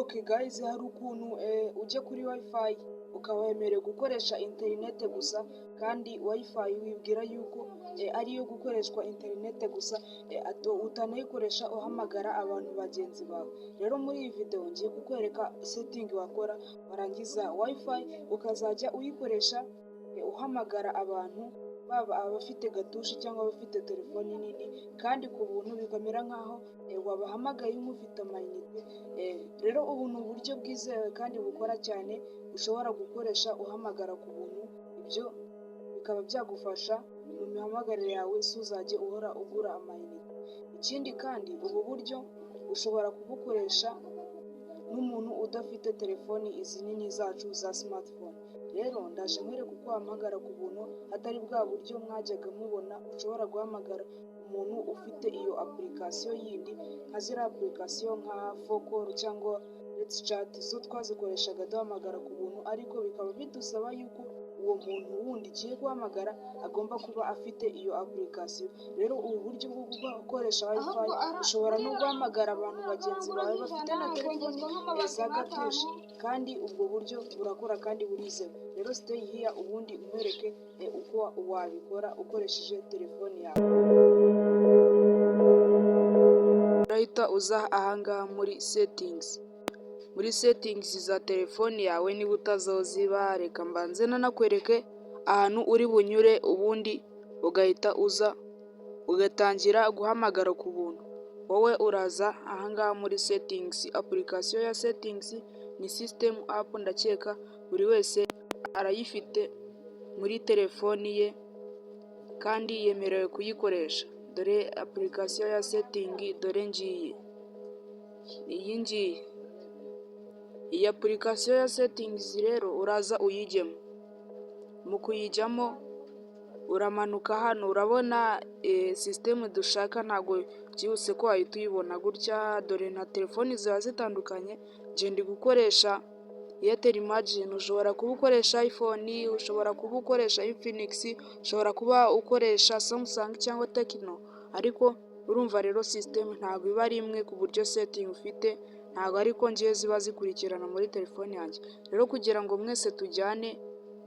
Okay guys, hari ukuntu ujya kuri WiFi ukaba wemerewe gukoresha interinete gusa, kandi WiFi wibwira yuko ari iyo gukoreshwa interinete gusa, utanayikoresha uhamagara abantu bagenzi bawe. Rero muri iyi video ngiye kukwereka setting wakora, warangiza WiFi ukazajya uyikoresha uhamagara abantu, baba abafite gatushi cyangwa abafite telefoni nini, kandi ku buntu, bikamera nk'aho wabahamagaye nk'ufite amayinite. Rero ubu ni uburyo bwizewe kandi bukora cyane, ushobora gukoresha uhamagara ku buntu, ibyo bikaba byagufasha mu mihamagarire yawe, si uzajye uhora ugura amayinite. Ikindi kandi, ubu buryo ushobora kubukoresha n'umuntu udafite telefoni izi nini zacu za smartphone. Rero ndaje nkwereke uko wahamagara ku buntu, atari bwa buryo mwajyaga mubona ushobora guhamagara umuntu ufite iyo application yindi, nka ziriya application nka 4Call cyangwa Let's Chat, zo twazikoreshaga duhamagara ku buntu, ariko bikaba bidusaba yuko uwo muntu wundi ugiye guhamagara agomba kuba afite iyo application. Rero ubu buryo bwo gukoresha WiFi, ushobora no guhamagara abantu bagenzi bawe bafite na telefoni za gatushi, kandi ubwo buryo burakora kandi burizewe. Rero stay here, ubundi nkwereke uko wabikora ukoresheje telefoni yawe. Urahita uza ahangaha muri settings, muri settings za telefoni yawe. Niba utazi aho ziba, reka mbanze nanakwereke ahantu uri bunyure, ubundi ugahita uza ugatangira guhamagara ku buntu. Wowe uraza ahangaha muri settings, application ya settings ni system app, ndakeka buri wese arayifite muri telefoni ye kandi yemerewe kuyikoresha. Dore application ya setting, dore ngiyi, iyi ngiyi. Iyi application ya settings rero uraza uyijyemo. Mu kuyijyamo uramanuka hano, urabona sisitemu dushaka ntabwo byihuse ko wahita uyibona gutya, dore na telefoni ziba zitandukanye. Njye ndi gukoresha Airtel Imagine, ushobora kuba ukoresha iPhone, ushobora kuba ukoresha Infinix, ushobora kuba ukoresha Samsung cyangwa Tecno, ariko urumva rero sisitemu ntabwo iba ari imwe, ku buryo setting ufite ntabwo ariko ngewe ziba zikurikirana muri telefoni yanjye. Rero kugira ngo mwese tujyane,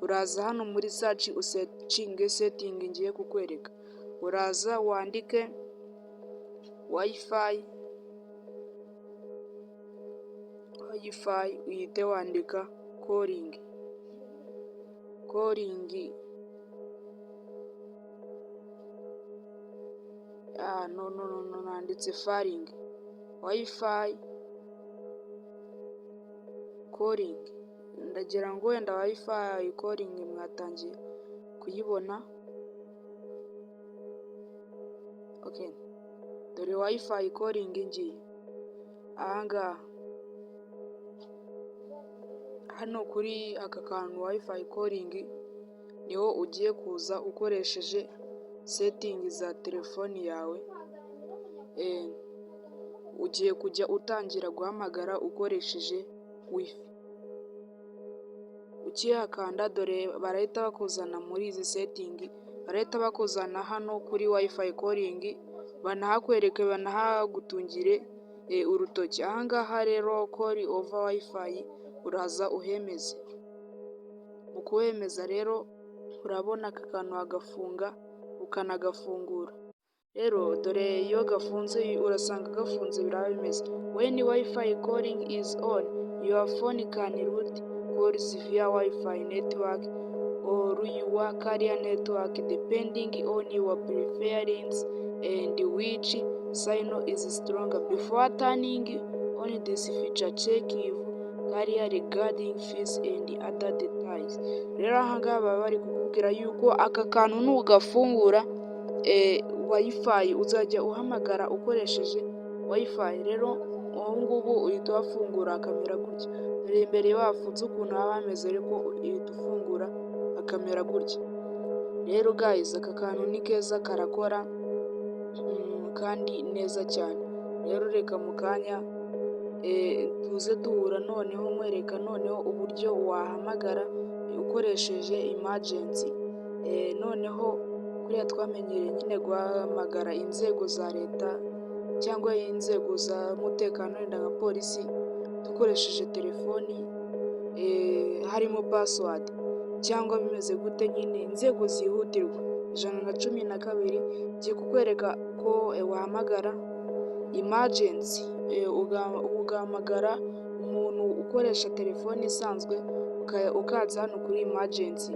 uraza hano muri search, usearchinge setting ngiye kukwereka. Uraza wandike WiFi, WiFi, uhite wandika calling, calling, no, no, no, nanditse faring, WiFi calling. Ndagira ngo wenda WiFi calling mwatangiye kuyibona. Okay, dore WiFi calling ngiyi ahangaha. Hano kuri aka kantu WiFi calling niho ugiye kuza ukoresheje setting za telefoni yawe, ugiye kujya utangira guhamagara ukoresheje WiFi. Ukihakanda dore barahita bakuzana muri izi setting, barahita bakuzana hano kuri WiFi calling, banahakwereke, banahagutungire urutoki. Ahangaha rero call over WiFi uraza uhemeze. Mu kuhemeza rero urabona aka kantu wagafunga ukanagafungura. Rero dore iyo gafunze, urasanga gafunze, biraba bimeze: "When WiFi calling is on, your phone can route calls via WiFi network or your carrier network, depending on your preference and which signal is stronger. Before turning on this feature, check with carrier regarding fees and other details." Rero aha ngaha baba bari kukubwira yuko aka kantu nugafungura WiFi uzajya uhamagara ukoresheje WiFi. Rero ubu ngubu uhita uhafungura hakamera gutya. Dore mbere wafunze ukuntu haba hameze, ariko uhita ufungura hakamera gutya. Rero guys, aka kantu ni keza, karakora kandi neza cyane. Rero reka mu kanya tuze duhura, noneho nkwereka noneho uburyo wahamagara ukoresheje emergency. Noneho kuriya twamenyereye nyine guhamagara inzego za leta cyangwa inzego z'umutekano, wenda nka polisi, dukoresheje telefoni harimo password cyangwa bimeze gute nyine? Inzego zihutirwa 112, ngiye kukwereka ko wahamagara emergency, ugahamagara umuntu ukoresha telefoni isanzwe ukanze hano kuri emergency.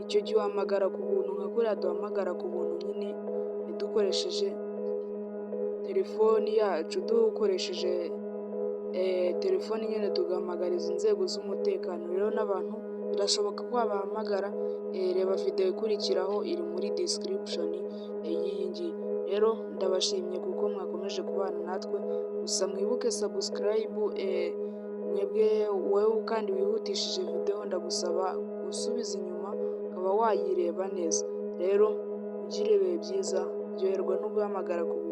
Icyo gihe uhamagara ku buntu nka kuriya duhamagara ku buntu nyine dukoresheje telefoni yacu, dukoresheje telefoni nyine tugahamagara izi nzego z'umutekano. Rero n'abantu birashoboka ko wabahamagara. Reba video ikurikiraho, iri muri description y'iyi ngiyi. Rero ndabashimye kuko mwakomeje kubana natwe, gusa mwibuke subscribe. Mwebwe wowe kandi wihutishije video, ndagusaba gusubiza inyuma ukaba wayireba neza. Rero ugire ibihe byiza, ryoherwa no guhamagara ku buntu.